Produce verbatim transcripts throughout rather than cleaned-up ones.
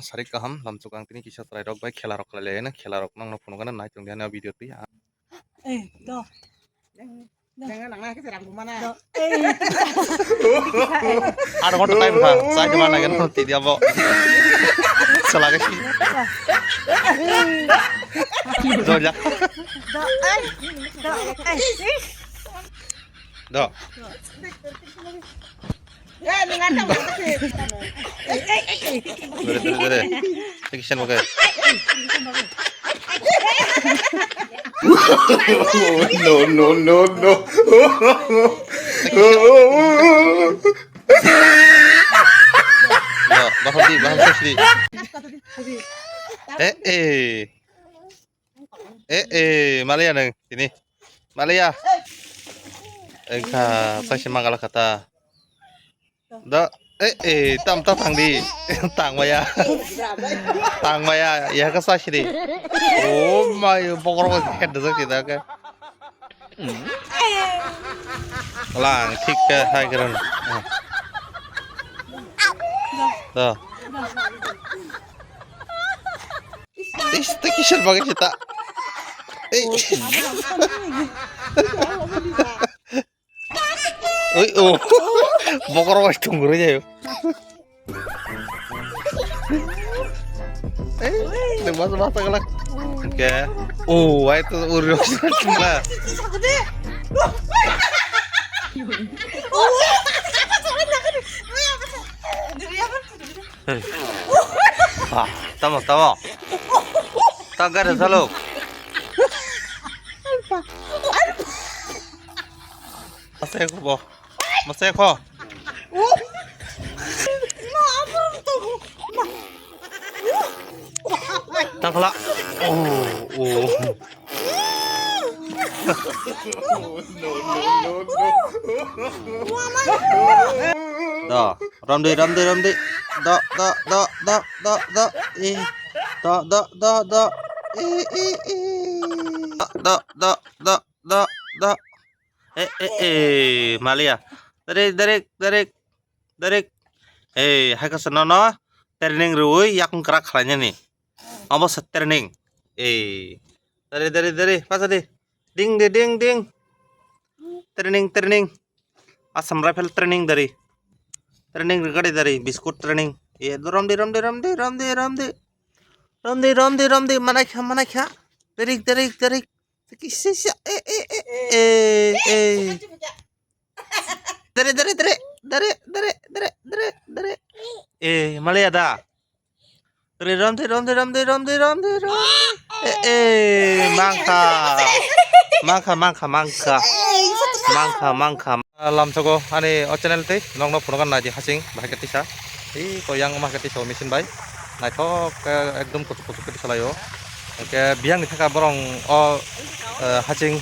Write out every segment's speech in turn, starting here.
Sarik kaham, lamchuk ang tini kisa chwrairok bai khela rok khlai lai, khela rok nang no phunukgana nai tong di ani o video twi. Eh, do. Do. Ada ghonta time kha, chai juma nai gano twi dia bo. Salage si. Do ja. Do, eh. Do, eh. Do. Dore, dore, dore. Thank you, Shan Bagai. No, no, no, no. No, baham di, baham sosri. Eh, eh. Eh, eh, maliya nang, sini. Maliya. Engkha, saisi mangala kata. Da, eh, eh, tam ta tang di. Tang maya. Tang maya, ya ka saisi di. Oh my, bokro ko head da ki da ka. Lang, thik ka, hai kran. Da. Ish, ta kisar bagai sita. Eh. Oi, oh. Bokor was tunggur aja yo. Eh, de mas mas galak. Oke. Oh, itu urus lah. Ah, tamo, tamo. Tagar salo. Masai ko bo. Masai ko. Tangkhala. Oh, oh. Da, ramdi, ramdi, ramdi. Da, da, da, da, da, da. Eh. Da, da, da, da. Eh, eh, eh. Da, da, da, da, da, da. Eh, eh, eh, maliya. Darik, darik, darik, darik. Eh, hai kasa nono training rwui yakung kwrak khlainani. Omo se training. Eh, dari, dari, dari, pasa di. Ding, di, ding, ding. Training, training. Assam Rifle training dari. Training rwgadi dari, biscuit training. Eh, rom di, rom di, rom di, rom di, rom di. Rom di, rom di, rom di, manai kha, manai kha. Darik, darik, darik. Sisa, eh, eh, eh, eh, eh. Dare, dare, dare, dare, dare, dare, dare, dare. Eh, maliya da. Dare, ramde, ramde, ramde, ramde, ramde, ramde. Eh, eh, mangkha. Mangkha, mangkha, mangkha. Mangkha, mangkha. Lamsogo ani o channel tei nokno phunukna naidi hasing bahai khe tisa. Ei ko yang ma khe tisa o machine bai. Naithok khe ekdom kuchuk kuchuk khe tisa laio. Hwnkhe biyangni thaka borong o, eh, hasing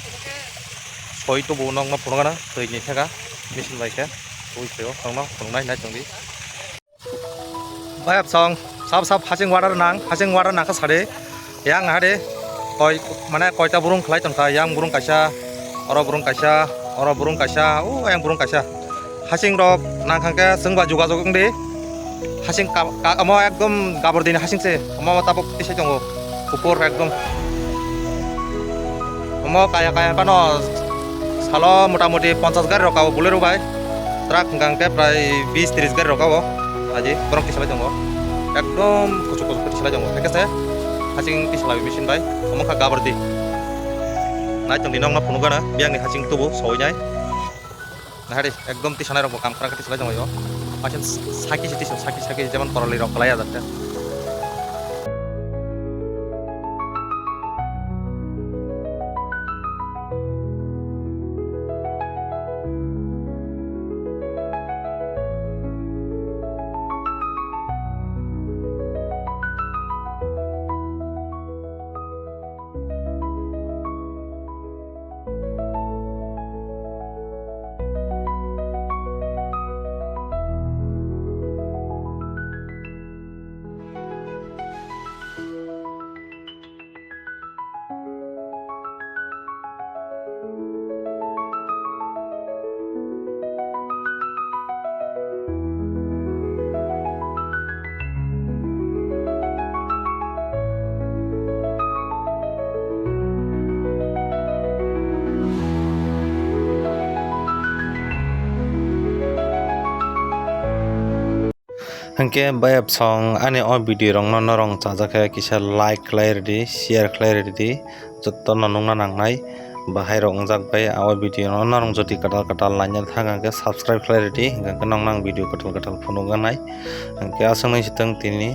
soi tubu nokno phunukna twi ni thaka machine bai khe. Twi soi o nokno phunuknai nai chwngdi. Bayap song, sab sab hasing water nang, hasing water nang kha sade. Yang hade, koi, mane koita burung khlai tongkha, yang burung kaisa, oro burung kaisa, oro burung kaisa, o yang burung kaisa. Hasing rok nang kha khe chwng ba jogajog wng di. Hasing ka, ka, omo ekdom gabor dini hasing se, omo tabuk tisai tongo, kupur ekdom. Omo kaya kaya phano salo mota moti ponchas gari rok kabo Bolero bai. Truck hwnkha hwnkhe prai bis tris gari rok kabo. Aji borok tisalai tongo. Ekdom kuchuk kuchuk khe tisalai tongo. Haikhe se hasing tisalai machine bai. Omo kha gabor di. Nai tong di nokno phunukgana biyangni hasing tubu soi nai. Nahari ekdom tisanai rok bo kam kwrak khe tisalai tongo. Pasen saki se tiso saki saki jemon koroli rok kwlai ya jatte. Hwnkhe bayapsong ani o video rokno norok chajak khe kisa like khlai rwdi, share khlai rwdi, jotono nukna nangnai bahai rok wngjak bai o video no norok jodi kwtal kwtal laina thang hwnkhe subscribe khlai rwdi, hwnkhe norok nang video kwtal kwtal phunuknai. Hwnkhe aswk nai swtwng tini